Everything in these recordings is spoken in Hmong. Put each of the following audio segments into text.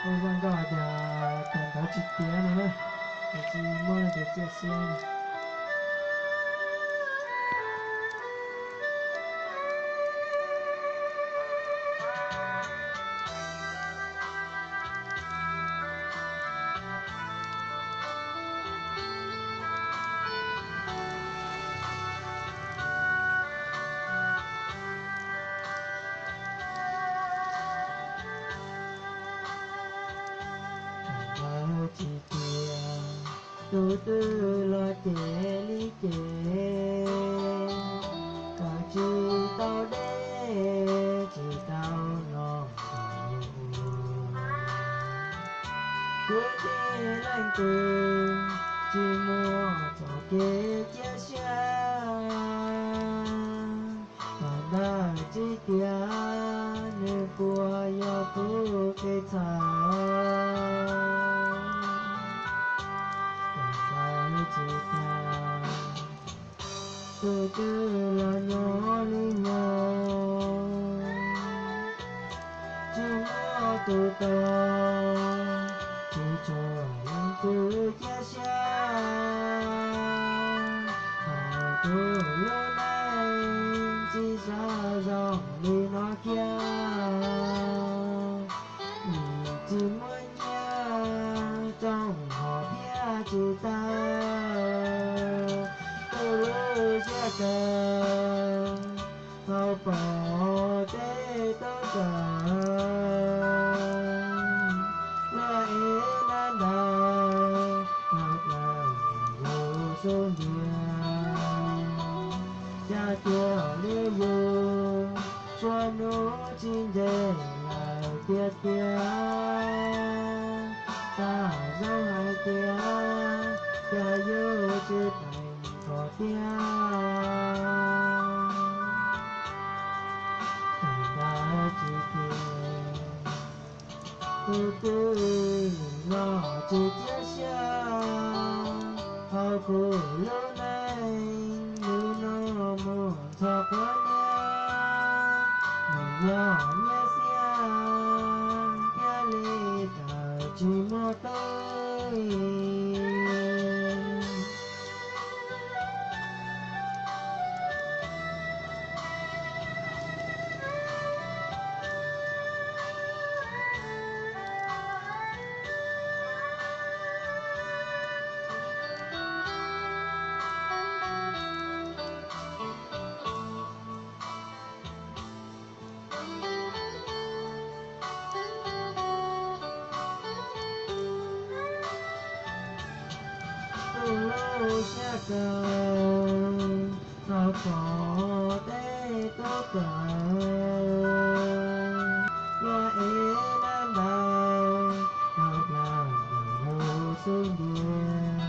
Ua zoo nkaus tias tag nrho tsis tiav no na, es tsis muaj leej twg ciaj xiab. Tsis tias tus twg los ces li ces, kom tsis tau deb tsis tau los. Kwv tij leej twg tsis muaj txoj kev cia siab, thaum ntawd tsis tias nws puas yog tus kev txhaum. Thaum ntawd tsis tias tus twg los nyob li no, tsis muaj tus tau, tsis tshua leej twg cia siab. Hauv kuv lub neej tsis xav zoo li no kiag, vim tsis muaj nyiaj, rooj hom phiaj tsis tau, kuv lub siab kawg tau pom tej tub kawm luag ev nab ntaus, tau plaub yus xub ntiag, cas cuag li yus suab hnub tsis ntse lawm tiag tiag. Xav zoo hais tias cas yus tsis pheej kho tiag. Thaum ntawd tsis tias tus twg los tsis cia siab, hauv kuv lub neej hnub no mus txog quav niab, nws yog nyiaj xiab thiaj li raws tsis muaj tub. Kuv lub siab kawg tau pom tej tub kawm luag ev nab ntaus, tau plaub yus xub ntiag,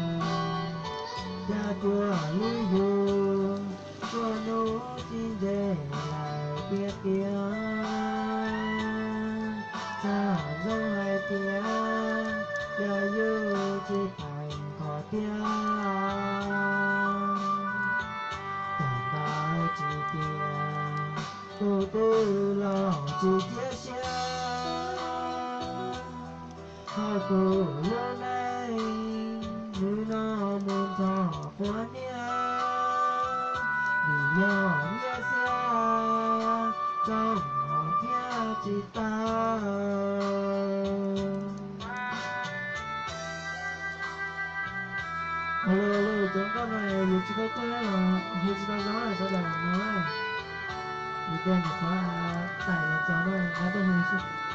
cas cuag li yus suab hnub tsis ntse lawm tiag tiag. Xav zoo hais tias cas yus tsis pheej kho tiag. Thaum ntawd tsis tias tus twg los tsis cia siab, hauv kuv lub neej hnub no mus txog quav niab, vim yog nyiaj xiab rooj hom phiaj tsis tau. Ua li cov nkauj no yus tsis tau tuaj, yus tsis tau zoo sawv daws no, yus tias nyuam qhuav tawm los txog no qab tuaj hu xwb.